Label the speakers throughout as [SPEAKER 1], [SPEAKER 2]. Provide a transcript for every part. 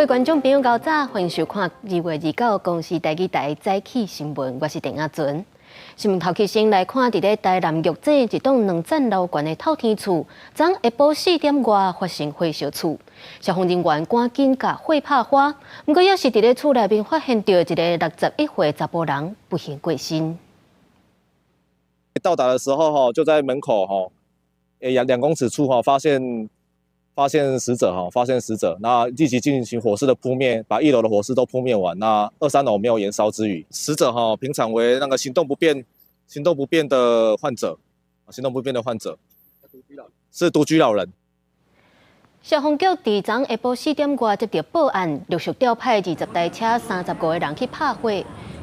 [SPEAKER 1] 各位觀眾朋友，𠢕早，歡迎收看2月29公視台語台早起新聞，我是鄧亞尊。新聞頭起先來看，佇咧台南玉井一棟兩層樓懸的透天厝，昨下晡4點外發生火燒厝，消防人員趕緊共火拍花，毋過猶是佇咧厝內面發現著一个61歲查埔人不幸過身。
[SPEAKER 2] 到達的時候，哈，就在門口，哈，2公尺處，哈，發現死者，哈，發現死者，那立即進行火勢的撲滅，把一樓的火勢都撲滅完，那二三樓沒有延燒之餘，死者哈，平常為那個行動不便的患者，行動不便的患者，是獨居老人。
[SPEAKER 1] 消防局佇昨下晡4點外接著報案，陸續調派20台車、35個人去拍火。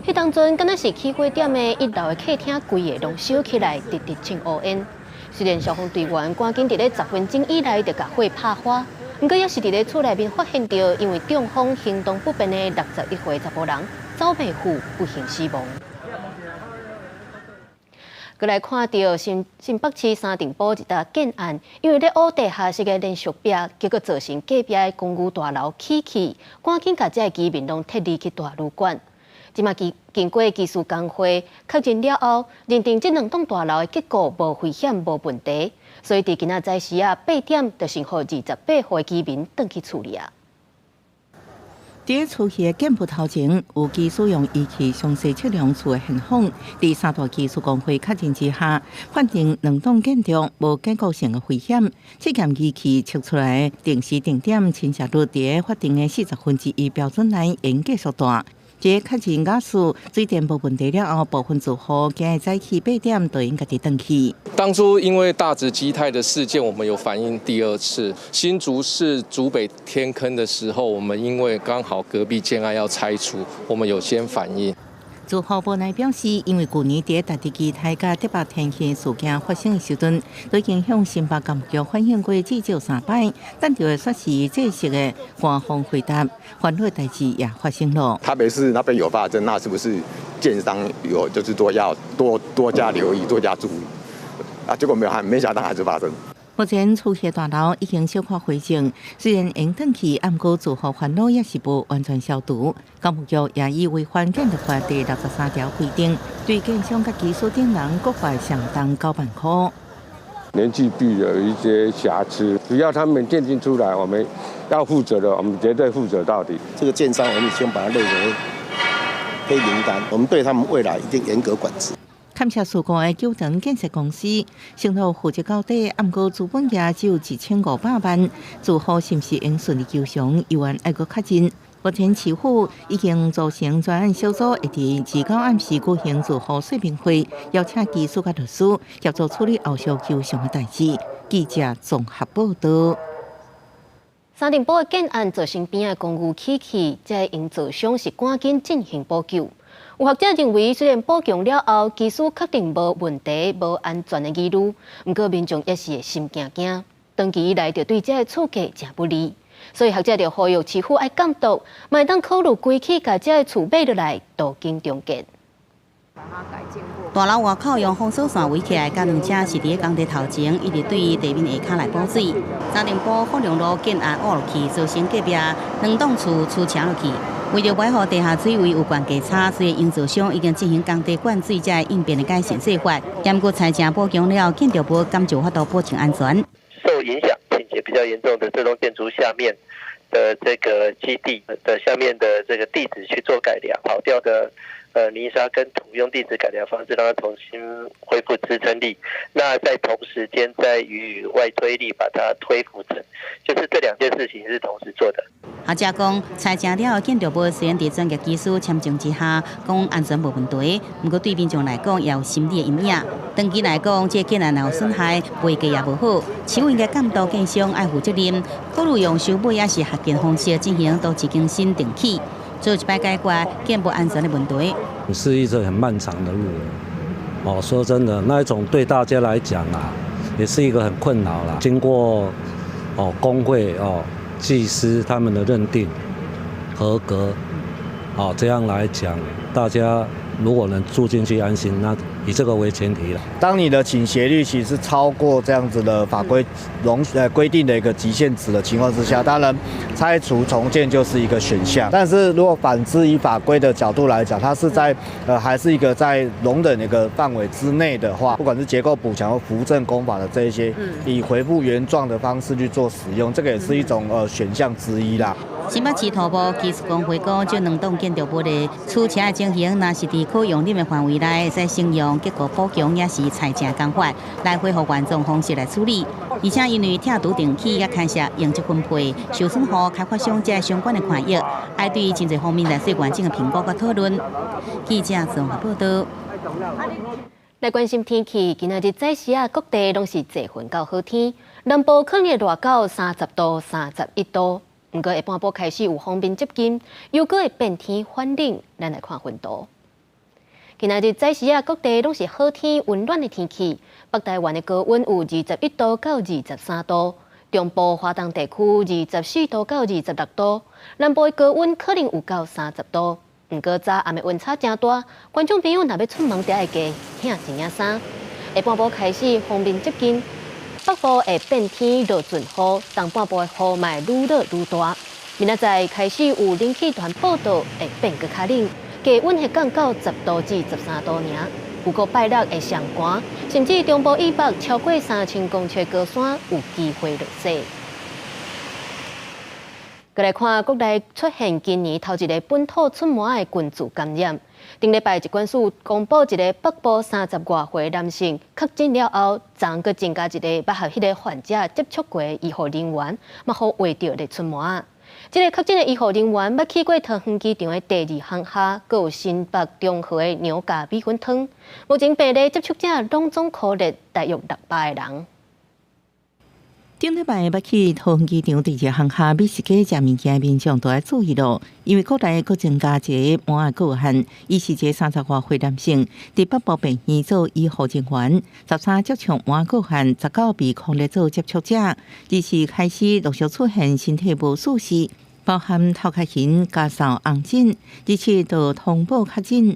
[SPEAKER 1] 彼當陣，敢若是起火點的一樓的客廳，規个攏燒起來，直直衝烏煙。雖然消防隊員趕緊佇咧10分鐘以內就共火拍花，毋過猶是佇咧厝內面發現著因為中風行動不便的61歲查埔人，走袂赴，不幸死亡。閣來看著新北市三重埔一搭建案，因為咧挖地下室的連續壁，結果造成隔壁的公寓大樓起去，趕緊共遮的居民攏撤離去大旅館。這馬經過技師公會確認了後，認定這兩棟大樓的結構無危險、無問題，所以佇今仔早時啊8點就先予28戶居民轉去厝裡啊。
[SPEAKER 3] 佇厝的建築頭前，有技師用儀器詳細測量厝的現況。佇三大技師公會確認之下，判定兩棟建築無結構性的危險。測驗儀器測出來定時定點傾斜率佇法定的1/40標準內，應繼續大。這確認瓦斯水電無問題了後，部分住戶今日早起8點就應家己轉去。
[SPEAKER 4] 當初因為大直基泰的事件，我們有反映第二次新竹市竹北天坑的時候，我們因為剛好隔壁建案要拆除，我們有先反映。
[SPEAKER 3] 住戶無奈表示，因為舊年佇大直基泰佮竹北天坑事件發生的時陣，都已經向新北工務局反映過至少三擺，等著的煞是正式的官方回答，煩惱代誌也發生了。
[SPEAKER 5] 台北市那邊有發生，那是不是建商有就是說要多多加留意、多加注意？啊，結果沒有，還沒想到還是發生。
[SPEAKER 3] 目前厝的大樓已經小可回正，雖然會轉去，毋過住戶煩惱也是無完全消除。工務局也以違反建築法第63條規定，對建商佮技師等人各罰相當9萬塊。
[SPEAKER 6] 年紀必有一些瑕疵，只要他們鑑定出來，我們要負責的，我們絕對負責到底。
[SPEAKER 7] 這個建商，我們先把它列為黑名單，我們對他們未來一定嚴格管制。
[SPEAKER 3] 勘測事故的九層建設公司承諾負責到底，毋過資本額只有1500萬，住戶是毋是應順利求償，猶原愛閣確認。目前市府已經組成專案小組，會佇29暗時舉行住戶說明會，邀請技師佮律師協助處理後續求償的代誌。記者綜合報道。
[SPEAKER 1] 三重埔的建案造成邊仔公寓起去，這營造商是趕緊進行補救。有學者認為，雖然補強了後，技師確定無問題、無安全的疑慮，毋過民眾也是會心驚驚，長期以來就對這个厝價誠不利。所以學者就呼籲市府愛監督，嘛會當考慮規氣共這个厝買落來，動工重建。
[SPEAKER 8] 大樓外口用封鎖線圍起來，佮兩車是佇咧工地頭前，一直對地面下跤來補水。三重埔福隆路建案挖落去，造成隔壁兩棟厝厝斜落去。為著袂予地下水位有懸低差，所以營造商已經進行工地灌水這應變的改善計劃。兼顧拆牆補強了，建築物敢就有法度保證安全。
[SPEAKER 9] 受影響傾斜比較嚴重的這棟建築下面的這個基地的下面的這個地質去做改良，跑掉的泥沙跟土用地質改良方式，讓它重新恢復支撐力。那在同時間再予以外推力，把它推浮層，就是這兩件事情是同時做的。
[SPEAKER 8] 學者講，拆牆了後，建築物雖然佇專業技師簽證之下，講安全無問題，毋過對民眾來講也有心理的陰影。長期來講，這建案若有損害，賣價也無好。市府應該監督建商愛負責任，考慮用收買抑是合建方式進行都市更新重起，做一擺解決建物安全的問題。
[SPEAKER 10] 是一個很漫長的路，哦，說真的，那一種對大家來講啊，也是一個很困擾啦。經過哦工會哦技師他們的認定合格，哦這樣來講，大家如果能住進去安心，那以這個為前提啦。
[SPEAKER 11] 當你的傾斜率其實超過這樣子的法規容規定的一個極限值的情況之下，當然拆除重建就是一個選項。但是如果反之以法規的角度來講，它是在還是一個在容忍的一個範圍之內的話，不管是結構補強或扶正工法的這一些，以恢復原狀的方式去做使用，這個也是一種選項之一啦。
[SPEAKER 8] 新北市土木技術工會講，這兩棟建築物的趨斜的情形，若是佇可容忍的範圍內，會使使用結構補強，抑是拆卸工法來恢復原狀方式來處理。而且因為拆除重起佮牽涉面積分配，受損戶開發商這相關的權益，愛對真濟方面來做完整的評估佮討論。記者綜合報道。
[SPEAKER 1] 來關心天氣，今仔日早時啊，各地攏是濟雲到好天，南部可能會熱到30度、31度。毋過下半晡開始有鋒面接近，又閣會變天反冷。咱來看雲圖。今仔日早時啊，各地攏是好天、溫暖的天氣。北台灣的高溫有21度到23度，中部華東地區24度到26度，南部的高溫可能有到30度。毋過早暗的溫差誠大，觀眾朋友若欲出門，著愛加領一領衫。下半晡開始鋒面接近。北部會變天落陣雨，東半部的雨嘛會愈落愈大。明仔載開始有冷氣團報到，會變閣較冷，低溫會降到10度至13度爾。有過拜六會上寒，甚至中部以北超過3000公尺高山有機會落雪。閣來看國內出現今年頭一个本土出麻的群聚感染。頂禮拜疾管署公布一个北部30外歲男性確診了後，昨閣增加一个捌和彼个患者接觸過的醫護人員，嘛予畫著咧出麻。這个確診的醫護人員捌去過桃園機場的第二航廈，閣有新北中和的娘家米粉湯。目前病例接觸者攏總匡列大約600個人。
[SPEAKER 3] 頂禮拜捌去桃園機場第二航廈美食街食物件的民眾都愛注意囉，因為國內閣增加一個麻仔個案，伊是一个30外歲男性，佇北部病院做醫護人員，13接觸麻仔個案，19被匡列做接觸者，24開始陸續出現身體無舒適，包含頭殼痕、咳嗽、紅疹，27就通報確診。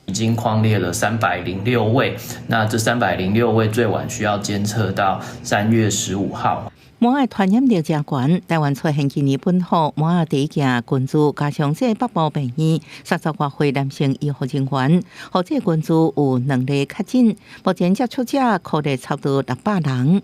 [SPEAKER 12] 已經匡列了306位，那這306位最晚需要監測到3月15號。
[SPEAKER 3] 麻仔傳染力誠懸，台灣出現今年本土麻仔第一件群聚，加上這北部病院30外歲男性醫護人員，予這個群聚有兩例確診，目前接觸者匡列差不多600人。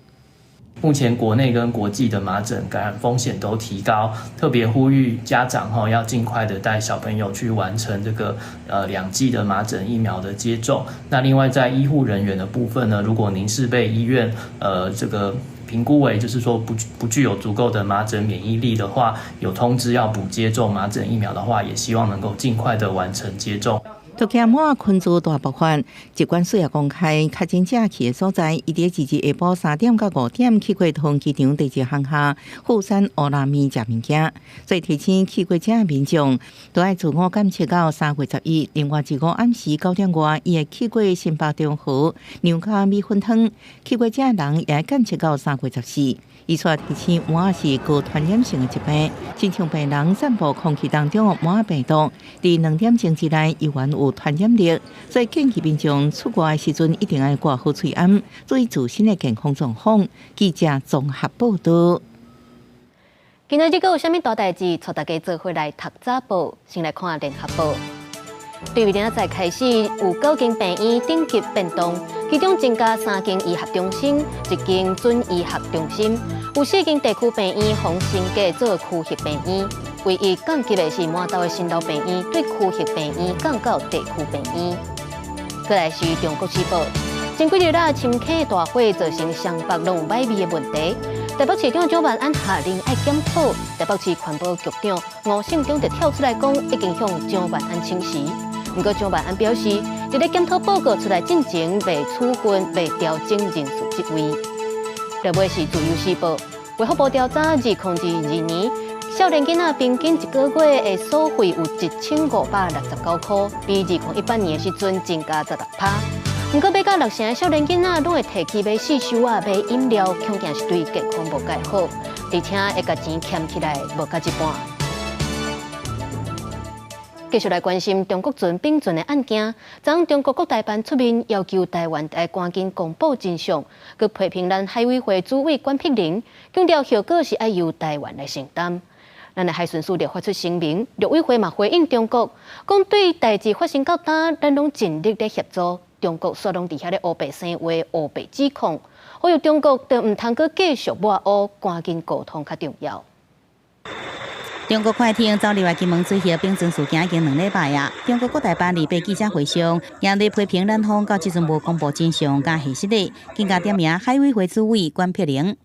[SPEAKER 12] 目前國內跟國際的麻疹感染風險都提高，特別呼籲家長哈要盡快的帶小朋友去完成這個2劑的麻疹疫苗的接種。那另外在醫護人員的部分呢，如果您是被醫院這個評估為就是說不具有足夠的麻疹免疫力的話，有通知要補接種麻疹疫苗的話，也希望能夠盡快的完成接種。
[SPEAKER 3] 都驚麻群聚大爆發，疾管署也公開確診者去的所在，伊佇二二下晡3點到5點去過桃園機場第二航廈富山烏拉麵食物件，所以提醒去過遮的民眾都愛自我檢測到3月11。另外，25暗時9點外，伊會去過新北中和娘家米粉湯，去過遮的人也愛檢測到3月14。伊煞提醒，麻是高傳染性的疾病，親像病人散布空氣當中的麻病毒，佇2點鐘之內猶原有傳染力，所以建議民眾出外的時陣一定愛掛好喙罨，注意自身的健康狀況。記者綜合報道。
[SPEAKER 1] 今仔日閣有啥物大代誌？帶大家做伙來讀早報，先來看聯合報。對明仔載開始有九間病院等級變動，其中增加三間醫學中心，一間準醫學中心，有四間地區病院予升格做區域病院。唯一降級的是滿島的新樓病院，對區域病院降到地區病院。閣來是中國時報，前幾日啦，深坑大火造成雙北攏有䆀味的問題。台北市長蔣萬安下令愛檢討，台北市環保局長吳勝忠就跳出來講，已經向蔣萬安請辭。毋過蔣萬安表示，佇咧檢討報告出來進前，袂處分、袂調整人事職位。落尾是自由時報，衛福部調查2022年，少年囡仔平均一个月的所費有1569塊，比2018年的時陣增加16%。毋過買到六成的少年囡仔攏會提起買四收仔、買飲料，恐驚是對健康無蓋好，而且會共錢儉起來無到一半。繼續來關心中國船丙船的案件，昨中國國台辦出面要求台灣愛趕緊公布真相，閣批評咱海委會主委管碧玲，強調後果是愛由台灣來承擔。咱的海巡署就發出聲明，陸委會嘛回應中國，講對代誌發生到今，咱攏盡力咧協助。中國煞攏佇遐咧烏白生話、烏白指控，呼籲中國就毋通閣繼續抹烏，趕緊溝通較重要。
[SPEAKER 8] 中國快艇走入來金門水域丙船事件已經2禮拜啊！中國國台辦禮拜記者會上，嚴厲批評咱方到這陣無公布真相佮核實的，更加點名海委會主委管碧玲。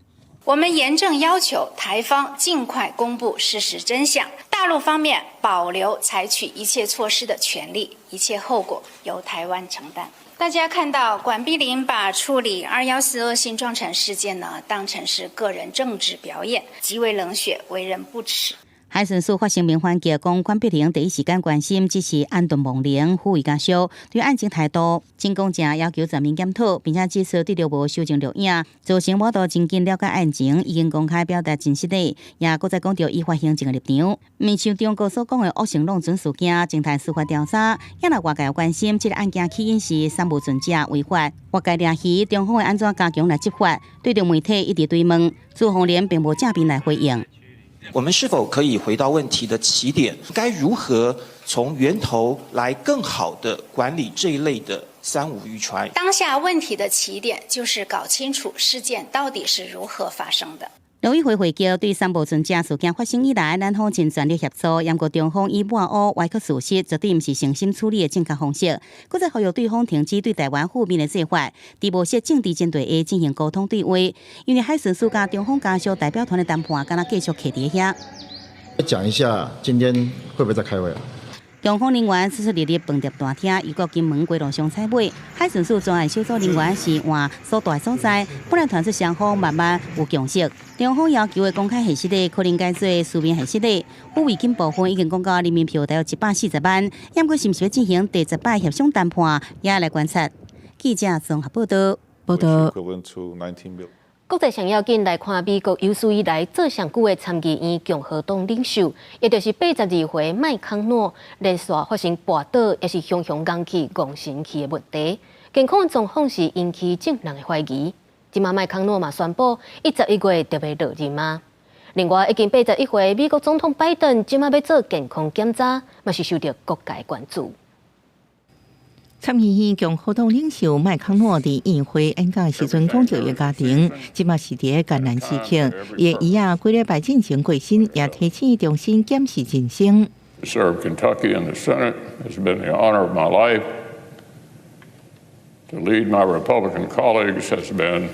[SPEAKER 13] 我們嚴正要求台方盡快公布事實真相，大陸方面保留採取一切措施的權利，一切後果由台灣承擔。大家看到管碧玲把處理214惡性撞船事件呢，當成是個人政治表演，極為冷血，為人不齒。
[SPEAKER 8] 海巡署發聲明反擊，講管碧玲第一時間關心只是安頓亡靈、撫慰家屬，對案情態度真公正，要求全面檢討，並且指出對著無修正錄影，造成無度真緊了解案情，已經公開表達真實的，也閣再講著依法行政的立場。毋像中國所講的惡性弄船事件，正待司法調查，也若外界有關心，這個案件起因是三無船隻違法，外界掠魚，中方會按怎加強來執法？對著媒體一直追問，朱鳳蓮並無正面來回應。
[SPEAKER 14] 我們是否可以回到問題的起點？該如何從源頭來更好地管理這一類的三無漁船？
[SPEAKER 13] 當下問題的起點就是搞清楚事件到底是如何發生的。
[SPEAKER 8] 陸委會回擊對三無船隻事件發生以來，咱方盡全力協助，毋過中方以抹烏歪曲事實，絕對毋是誠心處理的正確方式。閣再呼籲對方停止對台灣負面的做法，佇無設政治針對下進行溝通對話。因為海巡署佮中方家屬代表團的談判，敢若繼續卡佇遐。
[SPEAKER 15] 講一下，今天會不會再開會啊？
[SPEAKER 8] 中方人員出出入入飯店大廳，又閣金門街路上採買。海巡署專案小組人員是換所在所在，本來傳出雙方慢慢有共識。中方要求的公開核實的，可能改做書面核實的。撫慰金部分已經講到人民票大約140萬，毋過是毋是欲進行第十擺協商談判，也來觀察。記者綜合報道。
[SPEAKER 3] 報道。
[SPEAKER 1] 國際上要緊來看，美國有史以來做上久的參議院共和黨領袖，也就是82歲麥康諾，連續發生跋倒，也是雄雄戇去、戇神去的問題，健康狀況是引起眾人的懷疑。這馬麥康諾嘛宣布，伊11月就欲落任啊。另外，已經81歲美國總統拜登，這馬欲做健康檢查，嘛是受到各界關注。
[SPEAKER 3] 參議院共和黨領袖麥康諾佇院會演講時陣，講著伊家庭，這馬是佇個艱難時刻。伊的姨仔幾禮拜進前過身，也提醒重新檢視人生。
[SPEAKER 16] To serve Kentucky in the Senate has been the honor of my life. To lead my Republican colleagues has been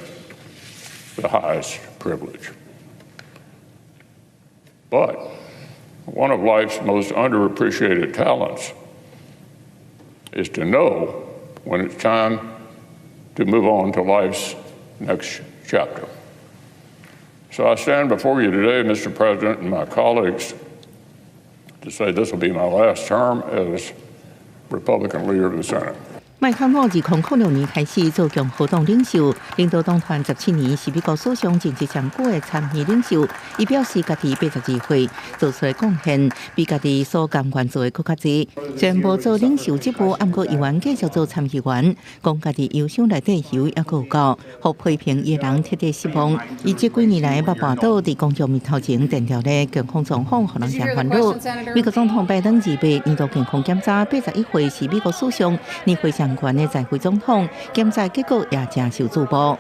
[SPEAKER 16] the highest privilege. But one of life's most underappreciated talents is to know when it's time to move on to life's next chapter. So I stand before you today, Mr. President, and my colleagues, to say this will be my last term as Republican leader of the Senate.
[SPEAKER 3] 麥康諾2006年開始做共和黨領袖，領導黨團17年，是美國史上任職上久的參議領袖。伊表示，家己82歲做出的貢獻，比家己所甘願做的閣較濟。雖然無做領袖職務，毋過猶原繼續做參議員，講家己憂傷內底油猶閣有夠，予批評伊的人徹底失望。伊這幾年來捌跋倒佇公眾面頭前，定調咧健康狀況，予人誠煩惱。美國總統拜登二八年度健康檢查，81歲是美國史上年歲上懸的在位總統，檢查結果也誠受矚目。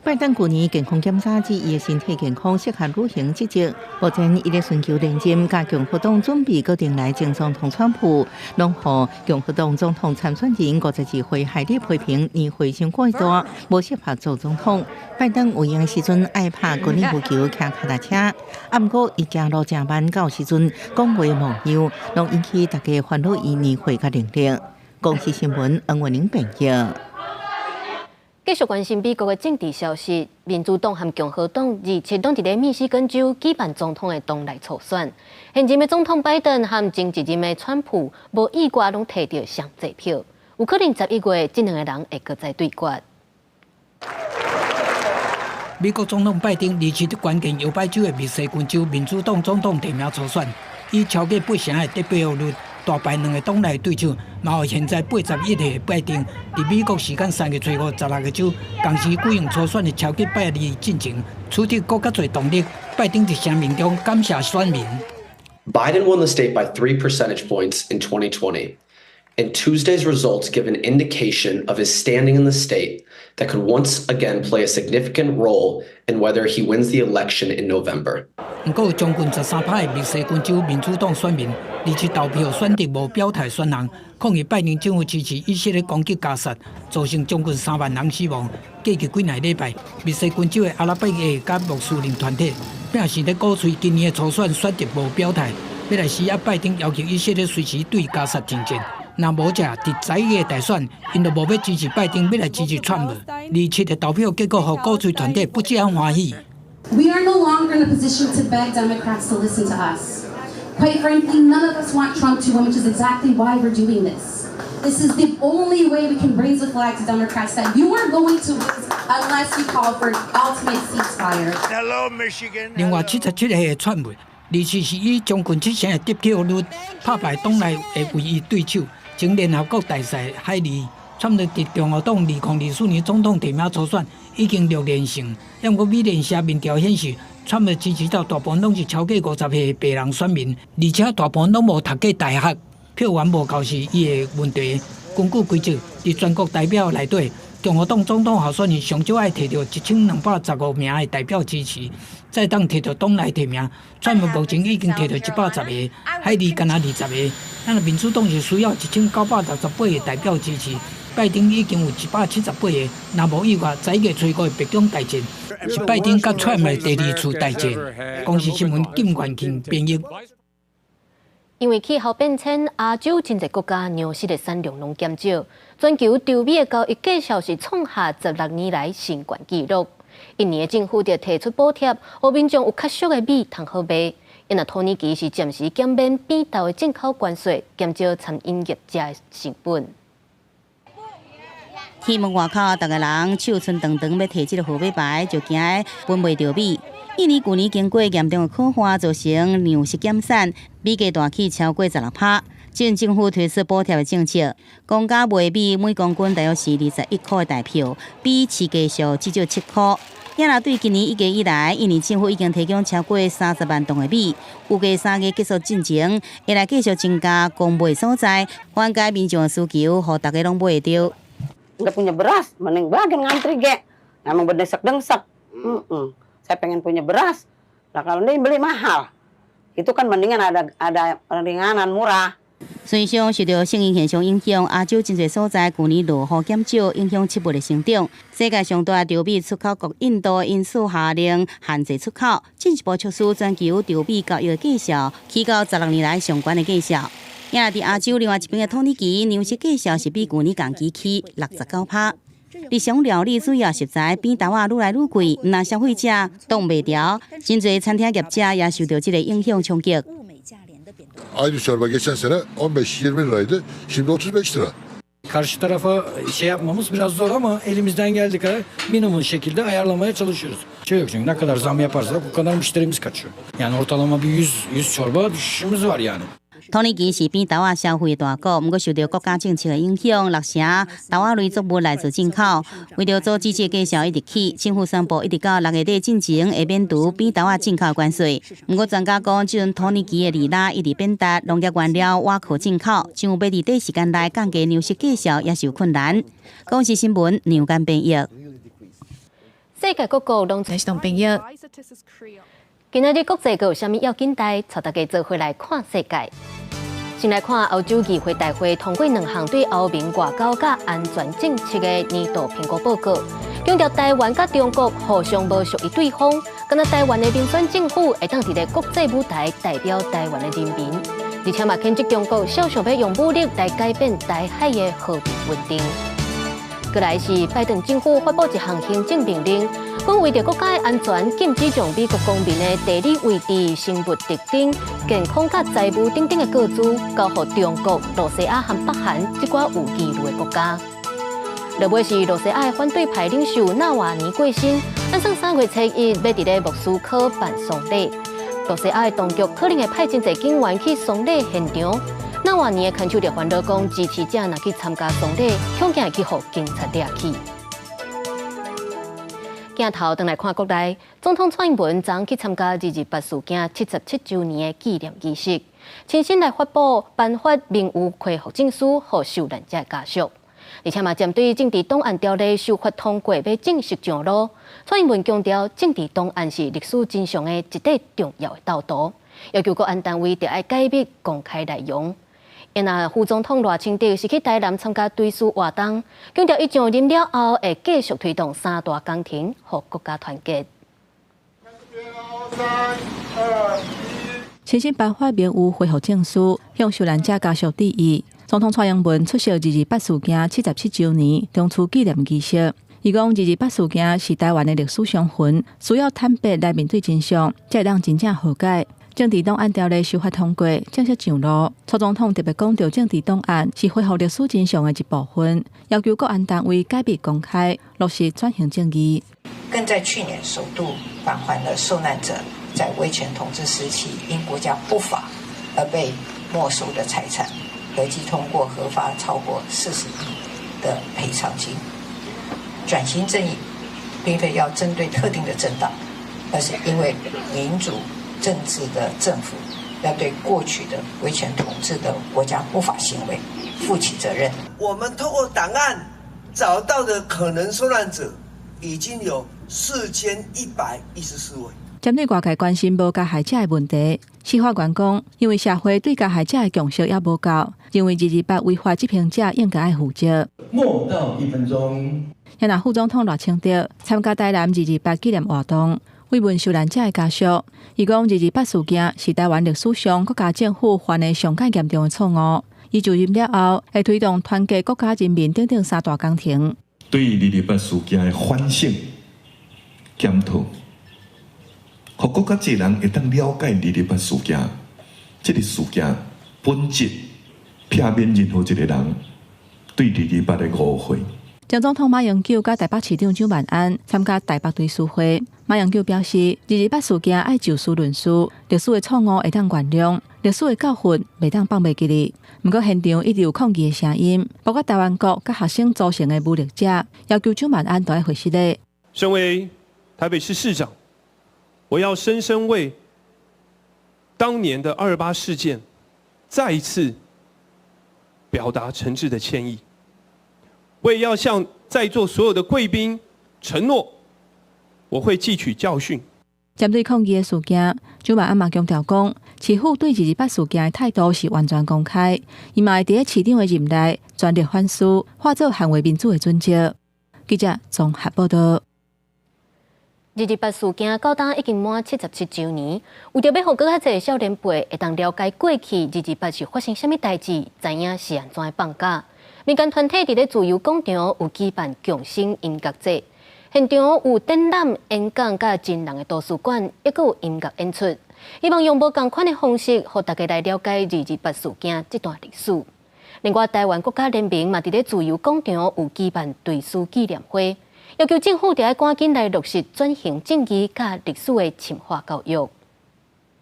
[SPEAKER 3] 拜登舊年健康檢查指伊的身體健康適合履行職責。目前伊咧尋求連任，佮共和黨準備閣定來前總統川普，攏予共和黨總統參選人52歲海利批評年歲傷過大，無適合做總統。拜登有閒的時陣愛拍高爾夫球、騎腳踏車，啊，毋過伊行路誠慢，到時陣講話無樣，攏引起大家煩惱伊年歲佮能力。公視新聞，黃文玲編譯。
[SPEAKER 1] 繼續關心美國的政治消息，民主黨和共和黨27攏佇咧密西根州舉辦總統的黨內初選。現任的總統拜登和前一任的川普無意外攏提著上濟票，有可能11月這兩个人會閣再對決。
[SPEAKER 17] 美國總統拜登27佇關鍵搖擺州的密西根州民主黨總統提名初選，以超過8成的得票率大敗兩个黨內對手，嘛予現在81歲的拜登，佇美國時間3月初五16个州同時舉行初選的超級拜二進前，取得閣較濟動力。拜登佇聲明中感謝選民。
[SPEAKER 18] Biden won the state by 3 percentage points in 2020, and Tuesday's results give an indication of his standing in the state that could once again play a significant role in whether he wins the election in November.
[SPEAKER 17] 毋過，將近13%的密西根州民主黨選民27投票選擇無表態選項，抗議拜登政府支持以色列攻擊加薩，造成將近3萬人死亡。過去幾若禮拜，密西根州的阿拉伯裔佮穆斯林團體表示咧鼓吹今年的初選選擇無表態，欲來施壓拜登要求以色列隨時對加薩停戰。若無者，佇11月大選，𪜶就無欲支持拜登，欲來支持川普。27的投票結果，予鼓吹團體不這樣歡喜。
[SPEAKER 19] We are no longer in a position to beg Democrats to listen to us. Quite frankly, none of us want Trump to win, which is exactly why we're doing this. This is the only way we can raise the flag to Democrats that you are going to lose unless you call for an ultimate ceasefire.
[SPEAKER 20] Hello, Michigan.
[SPEAKER 17] 另外，77歲的川普，27是以將近7成的得票率拍敗黨內的唯一對手，前聯合國大使海利。川普佇共和黨2024年總統提名初選已經6連勝，毋過美聯社民調顯示，川普支持者大部分攏是超過50歲的白人選民，而且大部分攏無讀過大學，票源無夠是伊的問題。根據規則，佇全國代表內底，共和黨總統候選人上少愛提著1215名的代表支持，才當提著黨內提名。川普目前已經提著110個，海利干焦20個。咱民主黨是需要1968個代表支持，拜登已經有178個。若無意外，11月初五的白宮大戰是拜登佮川普的第二次大戰。公視新聞金元慶編譯。
[SPEAKER 1] 因為氣候變遷，亞洲真濟國家糧食的產量攏減少，全球稻米的交易價數是創下16年來新懸紀錄。印尼的政府就提出補貼，予民眾有較俗的米通好賣。因為土耳其是暫時減免扁豆的進口關稅，減少餐飲業者的成本。
[SPEAKER 8] 鐵門外口，逐个人手伸長長欲提這个號碼牌，就驚分袂著米。印尼舊年經過嚴重的洘旱，造成糧食減產，米價大起超過16%。這陣政府推出補貼的政策，公家賣米每公斤大約是21箍的台票，比市價俗至少7箍。也若對今年1月以來，印尼政府已經提供超過30萬噸的米，預計3月結束進前，會來繼續增加公賣所在，緩解民眾的需求，予逐家攏買會著。
[SPEAKER 21] Nggak punya beras, mending bagian ngantri ge. Emang berdesak-desak. Saya pengen punya beras. Lah kalau ini beli mahal. Itu kan mendingan ada ringanan murah.
[SPEAKER 8] 隨上受著聖嬰現象影響，亞洲真濟所在舊年落雨減少，影響植物的生長。世界上大稻米出口國印度因此下令限制出口，進一步促使全球稻米交易的價數起到16年來上懸的價數。也佇亞洲另外一邊的土耳其，糧食價數是比舊年同期起69%。日常料理主要食材扁豆仔愈來愈貴，毋但消費者擋袂牢，真濟餐廳業者也受著這个影響衝擊。
[SPEAKER 22] Aynı çorba geçen sene 15-20 liraydı. Şimdi 35 lira.
[SPEAKER 23] Karşı tarafa şey yapmamız biraz zor ama elimizden geldiği kadar minimum şekilde ayarlamaya çalışıyoruz. Şey yok çünkü ne kadar zam yaparsak o kadar müşterimiz kaçıyor. Yani ortalama bir 100 çorba düşüşümüz var yani.
[SPEAKER 8] 土耳其是扁豆仔消費的大國，毋過受著國家政策的影響，6成豆仔類作物來自進口。為著阻止這个價數一直起，政府宣布一直到6月底進前會免除扁豆仔進口關稅。毋過專家講，這陣土耳其的里拉一直貶值，農業原料倚靠進口，政府欲佇短時間內降低糧食價數也是有困難。公視新聞梁間編譯。
[SPEAKER 1] 世界各國攏
[SPEAKER 24] 在動編譯。
[SPEAKER 1] 今仔日國際閣有啥物要緊代？帶大家做伙來看世界。先來看歐洲議會大會通過兩項對歐盟外交佮安全政策的年度評估報告，強調台灣佮中國互相無屬意對方，敢若台灣的民選政府會當佇咧國際舞台代表台灣的人民，而且嘛譴責中國數數欲用武力來改變台海的和平穩定。過來是拜登政府發布一項行政命令，講為著國家的安全，禁止將美國公民的地理位置、生物特徵、健康佮財務等等的個資，交予中國、露西亞和北韓這寡有疑慮的國家。落尾是露西亞的反對派領袖納瓦尼過身，按算3月初1欲佇咧莫斯科辦喪禮。露西亞的當局可能會派真濟警員去喪禮現場。納瓦尼的牽手就煩惱講，支持者若去參加喪禮，恐驚會去予警察掠去。鏡頭轉來看國內，總統蔡英文昨昏去參加228事件77週年的紀念儀式，親身來發布頒發名譽恢復證書予受難者的家屬。而且嘛，針對政治檔案條例修法通過，欲正式上路。蔡英文強調，政治檔案是歷史真相的一塊重要的道途，要求國安單位著愛解密公開內容。若副總統賴清德是去台南參加追思活動，強調伊上任了後會繼續推動三大工程，予國家團結。
[SPEAKER 2] 親身頒發名譽恢復證書，向受難者家屬致意。總統蔡英文出席228事件77週年中秋紀念儀式。伊講228事件是台灣的歷史傷痕，需要坦白來面對真相，才會當真正和解。政治檔案條例修法通過，正式上路。蔡總統特別講著政治檔案是恢復歷史真相的一部分，要求國安單位解密公開，落實轉型正義。
[SPEAKER 4] 更在去年首度返還了受難者在威權統治時期因國家不法而被沒收的財產，合計通過核發超過40億的賠償金。轉型正義並非要針對特定的政黨，而是因為民主政治的政府要對過去的威權統治的國家不法行為負起責任。
[SPEAKER 5] 我們透過檔案找到的可能受難者已經有4114位。
[SPEAKER 2] 針對外界關心無加害者的問題，司法官講，因為社會對加害者的共識猶無夠，認為228違法執行者應該愛負責。
[SPEAKER 6] 默禱一分鐘。
[SPEAKER 2] 若副總統賴清德參加台南228紀念活動，慰問受難者的家屬。伊講228事件是台灣歷史上國家政府犯的上蓋嚴重的錯誤。伊就任了後，會推動團結國家人民等等三大工程。
[SPEAKER 6] 對228事件的反省檢討，予閣較濟人會當了解228事件，這个事件本質，避免任何一個人對228的誤會。
[SPEAKER 2] 前總統馬英九佮台北市長蔣萬安參加台北追思會。馬英九表示，228事件愛就事論事，歷史的錯誤會當原諒，歷史的教訓袂當放袂記得。毋過現場一直有抗議的聲音，包括台灣國佮學生組成的武力者，要求蔣萬安著愛回失禮。
[SPEAKER 7] 身為台北市市長，我要深深為當年的228事件再一次表達誠摯的歉意。我也要向在座所有的貴賓承諾，我會汲取教訓。
[SPEAKER 2] 針對抗議的事件，蔣萬安嘛強調講，市府對228事件的態度是完全公開，伊嘛會佇咧市長的任內全力反思，化做捍衛民主的準則。記者綜合報道。
[SPEAKER 1] 228事件到今已經滿77週年，為著欲予閣較濟少年輩會當了解過去228是發生啥物代誌，知影是按怎的放假。民間團體佇咧自由廣場有舉辦共生音樂節，現場有展覽、演講、佮真人的圖書館，抑閣有音樂演出，希望用無仝款的方式，予大家來了解228事件這段歷史。另外，台灣國家聯盟嘛佇咧自由廣場有舉辦追思紀念會，要求政府著愛趕緊來落實轉型正義佮歷史的深化教育。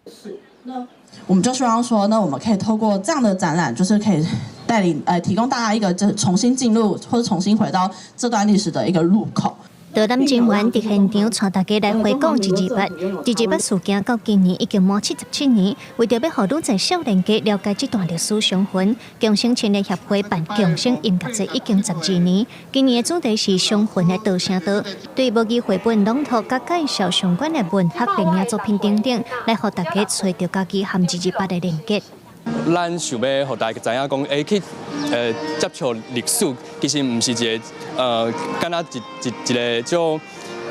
[SPEAKER 8] 是，那我們就希望說，那我們可以透過這樣的展覽，就是可以帶領，提供大家一個，就是重新進入或者重新回到這段歷史的一個入口。
[SPEAKER 9] 導覽人員佇現場帶大家來回顧228事件，到今年已經滿77年。為著欲予愈濟少年家了解這段歷史傷痕，共生青年協會辦共生音樂節已經12年。今年的主題是傷痕的導聲道，對母語繪本朗讀佮介紹相關的文學電影作品等等，來予大家揣著家己和228的連結。
[SPEAKER 10] 咱想欲予大家知影講，去接觸歷史，其實毋是一個，敢若一個足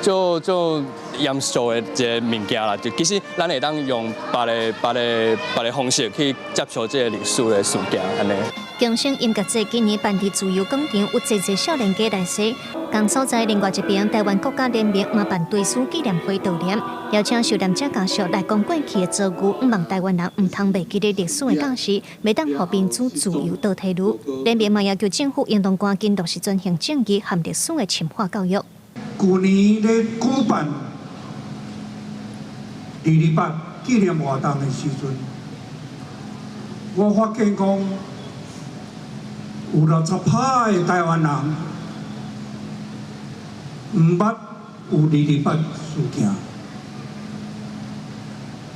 [SPEAKER 10] 足足
[SPEAKER 11] 嚴肅的一个物件啦。就其實咱會當用別个、別个、別个方式去接觸這个歷史的事件，按呢。
[SPEAKER 12] 共生音樂節今年辦佇自由廣場，有濟濟少年家來踅。仝所在另外一爿臺灣國家聯盟嘛辦追思紀念會悼念，邀請受難者家屬來講過去的遭遇，向望臺灣人毋通袂記得歷史的教訓，袂當予民主自由倒退嚕。聯盟嘛要求政府應當趕緊落實轉型正義和歷史的深化教育。
[SPEAKER 20] 舊年咧舉辦228紀念活動的時陣，我發現講有60%的臺灣人毋捌有228事件，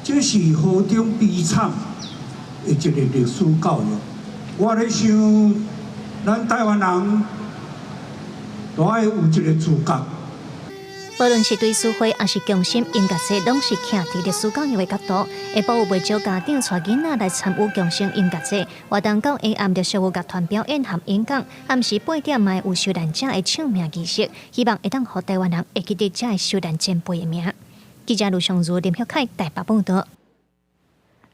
[SPEAKER 20] 這是何等悲慘的一个歷史教育。我咧想，咱臺灣人都愛有一个自覺。
[SPEAKER 12] 無論是追思會，抑是共心音樂節，攏是徛佇歷史教育的角度。下晡有袂少家長帶囡仔來參與共生音樂節活動，到下暗就小有樂團表演和演講。暗時八點嘛有受難者的唱名儀式，希望會當予臺灣人會記得這个受難前輩的名。記者盧尚如、林旭凱台北報導。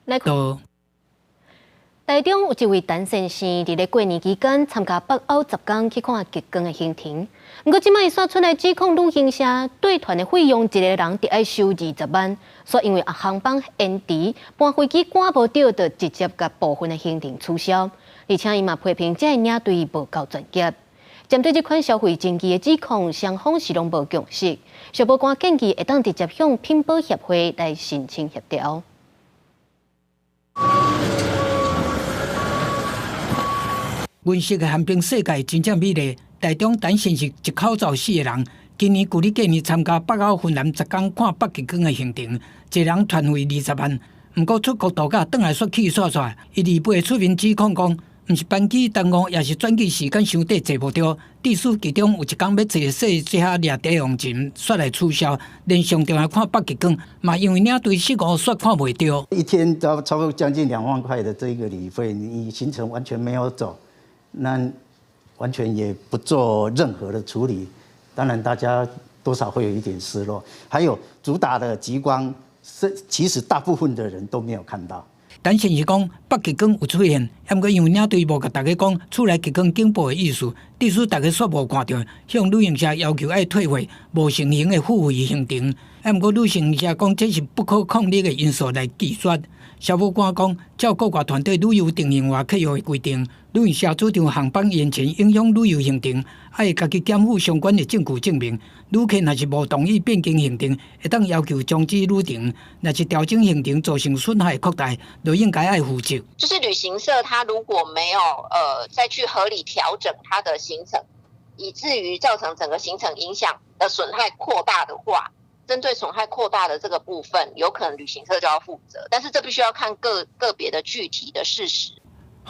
[SPEAKER 1] 來，台中有一位陳先生，佇咧過年期間參加北歐10天去看極光的行程。毋過這擺伊煞出來指控旅行社對團的費用，一個人著愛收20萬，煞因為啊航班延遲，班飛機趕無著，就直接共部分的行程取消。而且伊嘛批評這个領隊無夠專業。針對這款消費爭議的指控，雙方是攏無共識。消保官建議會當直接向品保協會來申請協調。
[SPEAKER 17] 銀色的寒冰世界真正美麗。台中陳先生一口罩四個人，今年舊曆過年參加北歐芬蘭10天看北極光的行程，一人團費20萬。毋過出國度假轉來煞氣煞煞，伊二八出面指控講，毋是班機耽誤，也是轉機時間傷短坐無著。致使其中有一工欲坐細這下掠帝王船，煞來取消，連上重要看北極光，嘛因為領隊失誤煞看袂著。
[SPEAKER 24] 一天都超過將近2萬塊的這個旅費，你行程完全沒有走。那完全也不做任何的處理，當然大家多少會有一點失落。還有主打的極光，是其實大部分的人都沒有看到。
[SPEAKER 17] 陳先生講北極光有出現，毋過因為領隊無共大家講厝內極光警報的意思，致使大家煞無看著，向旅行社要求愛退費，無成行的付費行程。毋過旅行社講這是不可抗力的因素來拒絕。消保官講，照國外團隊旅遊定型化契約的規定，旅行社主張航班延遲影響旅遊行程，愛家己檢附相關的證據證明。旅客若是無同意變更行程，會當要求終止旅程；若是調整行程造成損害擴大，就應該愛負責。
[SPEAKER 25] 就是旅行社，他如果沒有再去合理調整他的行程，以至於造成整個行程影響的損害擴大的話。針對損害擴大的這個部分，有可能旅行社就要負責，但是這必須要看個個別的具體的事實。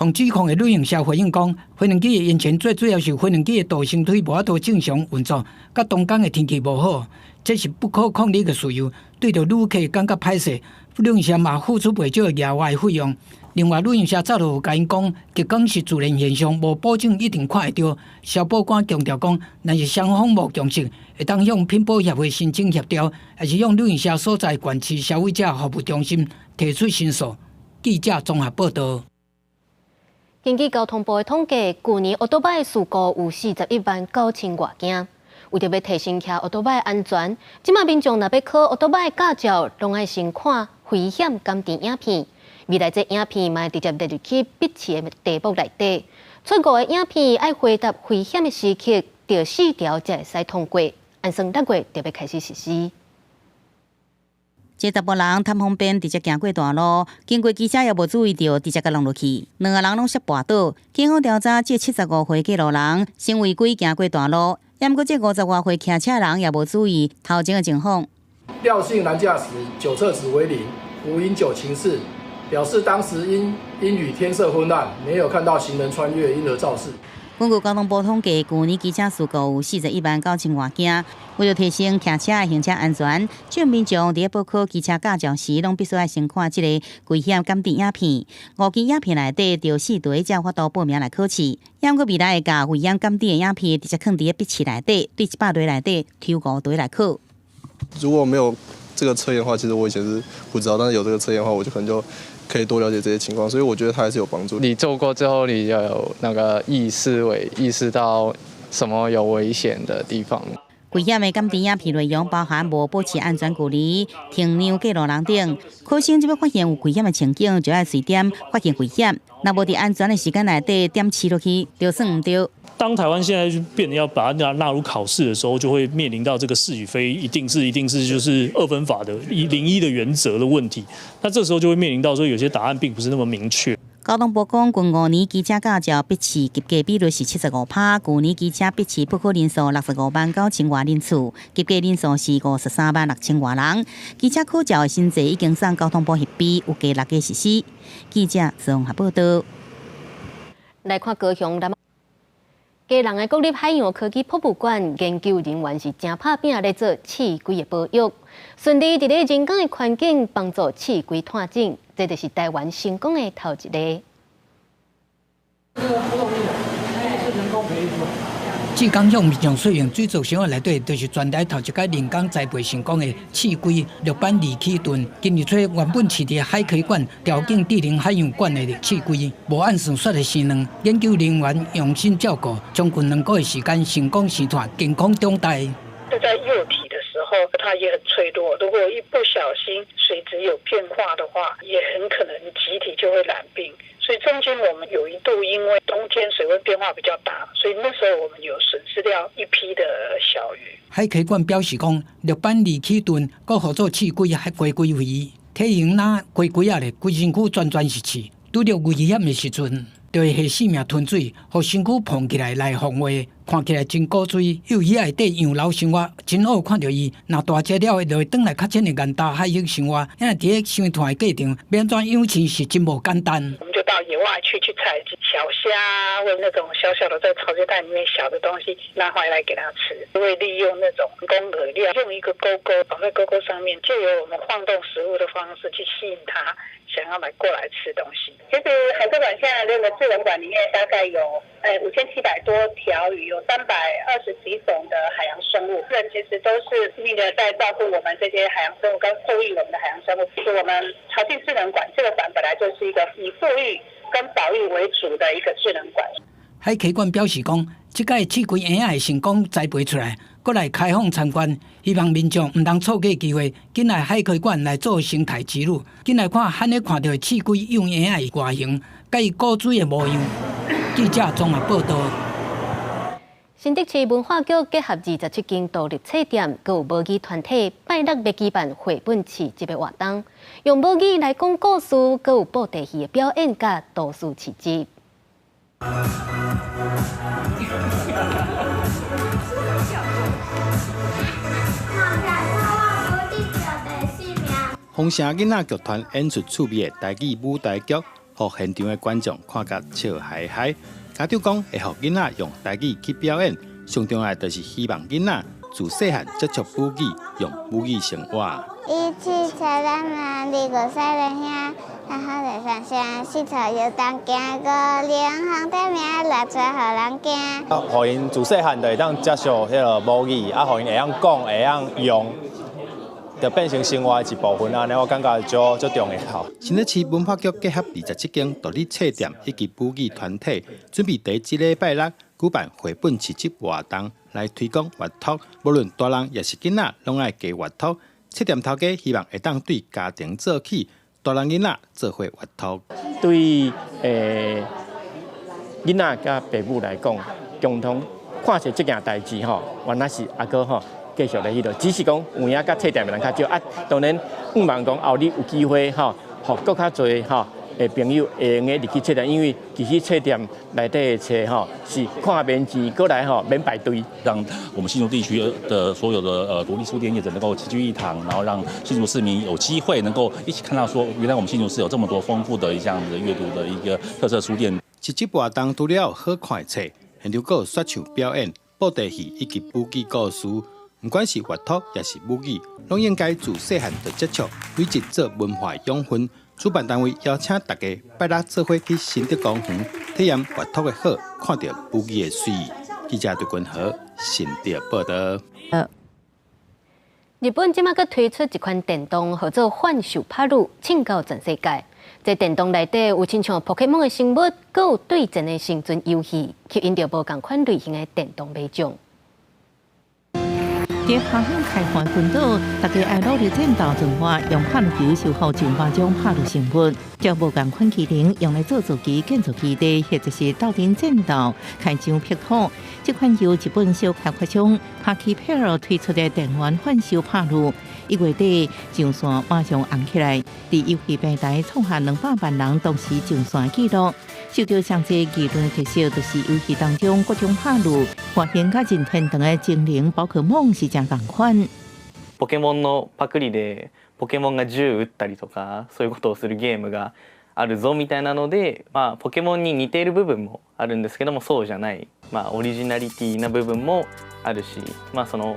[SPEAKER 17] 予指控的旅行社回應講，飛行機的延遲最主要是飛行機的逃生梯無法度正常運作，佮當天的天氣無好，這是不可抗力的事由。對著旅客感覺歹勢，旅行社嘛付出袂少的額外費用。另外，旅行社早就有共𪜶講，極光是自然現象，無保證一定看會著。消保官強調講，若是雙方無共識，會當向品保協會申請協調，抑是向旅行社所在縣市消費者服務中心提出申訴。記者綜合報導。
[SPEAKER 1] 根據交通部的統計，舊年歐多擺事故有41萬9千外件。為著欲提升騎歐多擺安全，這馬民眾若欲考歐多擺駕照，攏愛先看危險檢定影片。未來這影片嘛會直接列入去筆試的題目內底。出五个影片愛回答危險的時刻，著四條才會使通過。按算6月就欲開始實施。
[SPEAKER 8] 這查埔人貪方便，直接行過大路，經過機車也無注意著，直接共挵落去。兩个人攏摔跋倒。警方調查，這75歲過路人先違規行過大路，毋過這50外歲騎車人也無注意頭前的情況。
[SPEAKER 26] 廖姓男駕駛酒測值為零，無飲酒情事，表示當時因陰雨天色昏暗，沒有看到行人穿越，因而肇事。
[SPEAKER 8] 根據交通部統計，舊年機車事故有41萬9千外件。為著提升騎車的行車安全，眾民眾佇咧報考機車駕照時，攏必須愛先看這个危險檢定影片。五支影片內底，著四題才有法度報名來考試。猶閣未來會共危險檢定的影片直接囥佇咧筆試內底，對100題內底抽五題來考。
[SPEAKER 3] 如果沒有這個測驗的話，其實我以前是不知道，但是有這個測驗的話，我就可能就可以多了解這些情況，所以我覺得它還是有幫助。
[SPEAKER 13] 你做過之後，你就有那個意識為意識到什麼有危險的地方。
[SPEAKER 8] 危險的鑑定影片內容包含無保持安全距離、停讓過路人等。考生只欲發現有危險的情景，就愛隨點發現危險。若無佇安全的時間內底點試落去，就算毋著。
[SPEAKER 14] 當台灣現在就變得要把它納入考試的時候，就會面臨到這個是與非，一定是就是二分法的一零一的原則的問題。那這時候就會面臨到說，有些答案並不是那麼明確。
[SPEAKER 8] 交通部講，近5年機車駕照筆試及格比率是75%，舊年機車筆試報考人數65萬9千外人次，及格人數是53萬6千外人。機車考照的新制已經送交通部核批，預計6月實施。記者綜合報道。
[SPEAKER 1] 來看高雄南基隆的國立海洋科技博物館研究人員是誠拍拚咧做刺龜的保育，順利佇咧人工的環境幫助刺龜湠種，這就是台灣成功的頭一例。
[SPEAKER 17] 浙江向民眾使用水族箱內底，就是全台頭一擺人工栽培成功的刺龜綠斑二齒鱒。今年初原本飼佇海科館調景智能海洋館的刺龜，無按算說的生卵。研究人員用心照顧，將近2個月時間成功生湠，健康長大。
[SPEAKER 15] 就在幼體的時候，它也很脆弱。如果一不小心水質有變化的話，也很可能集體就會染病。所以中間我們有一度因為冬天水溫變化比較大，所以那時候我們有損失掉一批的小魚。
[SPEAKER 17] 海科館表示講，綠斑二齒鱒閣號做刺龜還龜龜魚，體型若龜龜仔咧，規身軀全全是刺，拄著危險的時陣，就會下性命吞水，予身軀膨起來來防衛。看起來真古錐，幼魚仔內底洋流生活，真好看著伊。若大隻了，就會轉來較淺的岩礁海域生活。因為佇咧生湠的過程，欲按怎養生是真無簡單。
[SPEAKER 15] 我們就到野外去採小蝦，或那種小小的在潮間帶裡面小的東西拿回來給它吃。會利用那種人工饵料，用一個鈎鈎綁在鈎鈎上面，借由我們晃動食物的方式去吸引它，想要來過來吃東西。
[SPEAKER 16] 其實海科館現在那個智能館裡面大概有5700多條魚，有320幾種的海洋生物，這其實都是拼命的在照顧我們這些海洋生物，跟復育我們的海洋生物。其實我們潮境智能館這個館本來就是一個以復育跟保育為主的一個智能館。
[SPEAKER 17] 海科館表示講，這擺刺龜嬰仔會成功栽培出來，閣來開放參觀，希望民眾毋通錯過機會，緊來海科館來做生態之旅，緊來看罕咧看著刺龜幼嬰仔的外形，佮伊古錐的模樣。記者綜合報道。
[SPEAKER 1] 新竹市文化局結合27間獨立冊店，閣有母語團體，拜六欲舉辦繪本市集的活動，用母語來講故事，閣有布袋戲的表演佮圖書市集。
[SPEAKER 18] 豐城囡仔劇團演出趣味的台語舞台劇，予現場的觀眾看甲笑嗨嗨。家長講會予囡仔用台語去表演，上重要就是希望囡仔自細漢接觸母語，用母語生活。
[SPEAKER 27] 一七七三萬二個三人兄，三好在三聲，四草又當行，五零紅的名，六出予人驚。
[SPEAKER 28] 啊，予𪜶自細漢就會當接觸彼个母語，啊，予𪜶會曉講，會曉用，就變成生活的一部分啊！按呢我感覺足足重要。
[SPEAKER 18] 新竹市文化局結合27間獨立冊店以及母語團體，準備佇這禮拜六舉辦繪本市集活動，來推廣閱讀。無論大人抑是囡仔，攏愛加閱讀。冊店頭家希望會當對家庭做起，大人囡仔做伙閱讀。
[SPEAKER 29] 對囡仔佮爸母來講，共同看冊這件代誌吼，原來是猶閣吼。繼續咧彼落，只是講有影佮冊店的人較少啊。當然，向望講後日有機會吼，予閣較濟吼的朋友會用得入去冊店，因為其實冊店內底的冊吼是看免錢，閣來吼免排隊。
[SPEAKER 30] 讓我們新竹地區的所有的獨立書店業者能夠齊聚一堂，然後讓新竹市民有機會能夠一起看到說，原來我們新竹市有這麼多豐富的這樣子閱讀的一個特色書店。
[SPEAKER 18] 市集活動除了好看的冊，現場閣有說唱表演、布袋戲以及母語故事。毋管是閱讀抑是母語，攏應該自細漢就接觸，累積做文化養分。主辦單位邀請大家拜六做伙去新竹公園體驗閱讀的好，看著母語的媠。記者陳君和新竹報道。
[SPEAKER 1] 日本這馬閣推出一款電動，號做幻獸拍擄，衝到全世界。這電動內底有親像寶可夢的生物，閣有對戰的生存遊戲，吸引著無仝款類型的電動買眾。
[SPEAKER 2] 佇拍向開發群島，大家愛努力戰鬥進化，用拍擄球修復上百種拍擄生物，將無仝款技能用來做造機、建造基地，或者是鬥陣戰鬥、開疆闢土。這款由日本小開發商帕奇佩爾推出的電玩幻獸拍擄，1月底上線馬上紅起來，佇遊戲平台創下200萬人同時上線紀錄。受到上濟議論的特色，就是遊戲當中各種拍擄，外形佮任天堂的精靈寶可夢是誠仝款。
[SPEAKER 4] ポケモンのパクリでポケモンが銃撃ったりとかそういうことをするゲームがあるぞみたいなので、まあポケモンに似ている部分もあるんですけども、そうじゃない、まあオリジナリティな部分もあるし、まあその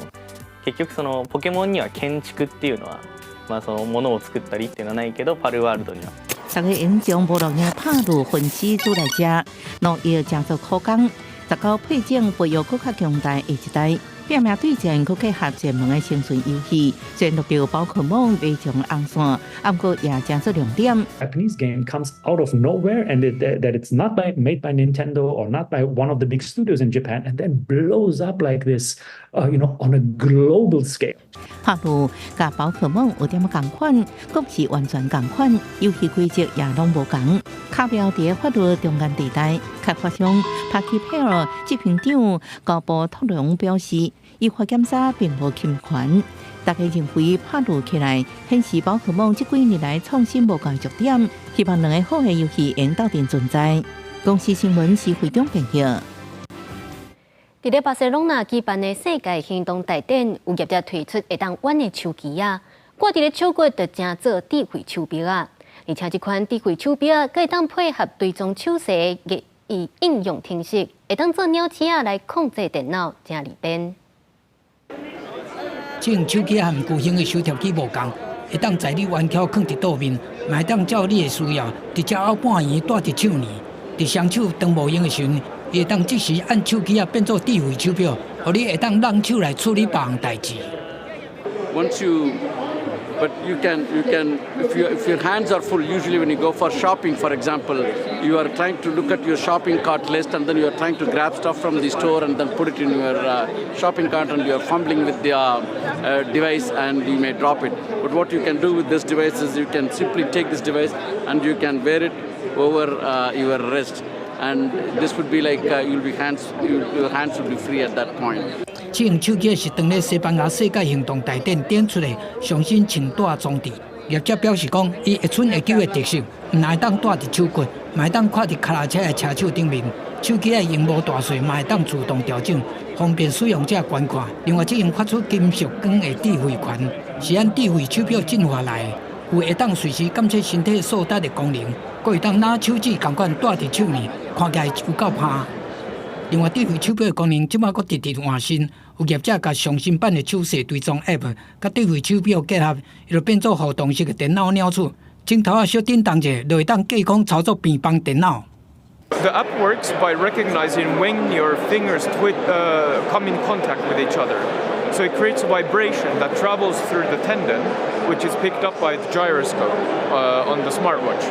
[SPEAKER 4] 結局そのポケモンには建築っていうのは、まあそのものを作ったりっていうのはないけど、パルワールドには。
[SPEAKER 2] 逐家會將無路用拍擄分屍煮來食，農藥誠做苦工，19配種培育閣較強大下一代。拼命對戰，閣結合熱門的生存遊戲，雖然錄著寶可夢非常紅線，毋過也誠做亮點。
[SPEAKER 5] Japanese game comes out of nowhere and that it's not made by Nintendo or not by one of the big studios in Japan and then blows up like this on a global scale.
[SPEAKER 2] 拍擄佮寶可夢有點仔仝款，閣毋是完全仝款，遊戲規則也攏無仝。巧妙佇法律中間地帶，開發商帕奇佩爾執行長高波托隆表示，依法檢查並無侵權。大家認為拍擄起來顯示寶可夢這幾年來創新無仝重點，希望兩个好的遊戲會鬥陣存在。公視新聞是會長編譯。
[SPEAKER 1] 佇咧巴塞隆納舉辦的世界行動大展，有業者推出會當彎的手機仔，掛佇咧手骨就成做智慧手錶仔。而且這款智慧手錶仔，閣會當配合追蹤手勢的應用程式，會當做鳥鼠仔來控制電腦，誠利便。
[SPEAKER 17] 這種手機和舊型的手提機無仝，會當載你彎曲囥佇桌面，嘛會當照你的需要，直接後半圓戴佇手呢。佇雙手當無閒的時陣，伊會當即時按手機仔變做智慧手錶，予你會當攏手來處理別項代誌。
[SPEAKER 6] Once you, but you can, you can, if your hands are full, usually when you go for shopping, for example, you are trying to look at your shopping cart list and then you are trying to grab stuff from the store and then put it in your shopping cart and you are fumbling with the device and you may drop it. But what you can do with this device is you can simply take this device and you can wear it over your wrist, and this would be like your hands will be free at that point.
[SPEAKER 17] 這種手機是當咧西班牙世界行動大展展出的上新穿戴裝置。業者表示講，伊一寸會久的特色，毋但會當戴佇手骨，嘛會當掛佇跤踏車的車手頂面。手機的螢幕大細嘛會當自動調整，方便使用者觀看。另外，這種發出金屬光的智慧環，是按智慧手錶進化來的，有會當隨時監測身體數值的功能，閣會當拿手指仝款戴佇手呢，看起來有夠拍。另外，智慧手錶的功能這擺閣直直換新，有業者共上新版的手勢追蹤 App，佮智慧手錶結合，伊就變做互動式的電腦鳥鼠，指頭仔小振動者，就會當隔空操作平板電腦。
[SPEAKER 7] The app works by recognizing when your fingers come in contact with each other. So it creates a vibration that travels through the tendon, which is picked up by the gyroscope on the smartwatch.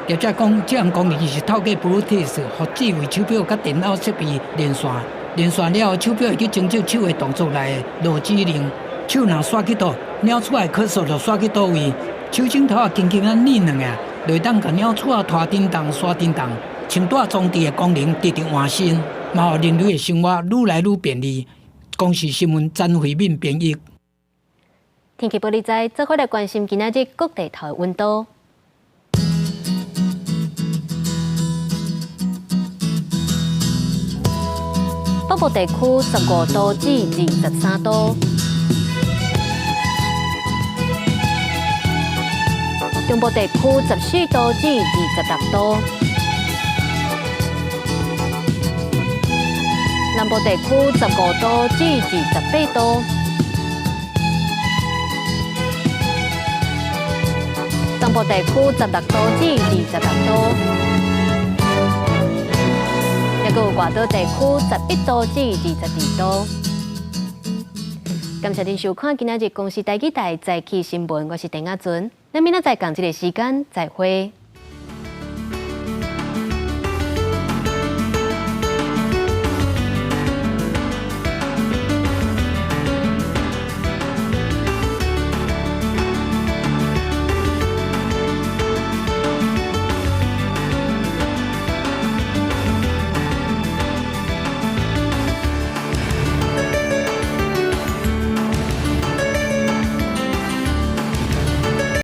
[SPEAKER 17] 業者講，這項功能是透過 Bluetooth，予智慧手錶佮電腦設備連線，連線了後，手錶會去偵測手的動作來落指令。手若刷去佗，鳥鼠的可數就刷去佗位。手指頭仔輕輕按捏兩下，就會當共鳥鼠仔拖振動、刷振動。穿戴裝置的功能直直換新，嘛予人類的生活愈來愈便利。公視新聞詹慧敏編譯。
[SPEAKER 1] 天氣報你知，做伙來關心今仔日各地頭的溫度。北部地區15度至23度，中部地區14度至26度，南部地區15度至28度，東部地區16度至26度。閣有外島地區11度至22度。感謝您收看今仔日公視台語台早起新聞，我是鄭亞尊，咱明仔載仝這个時間再會。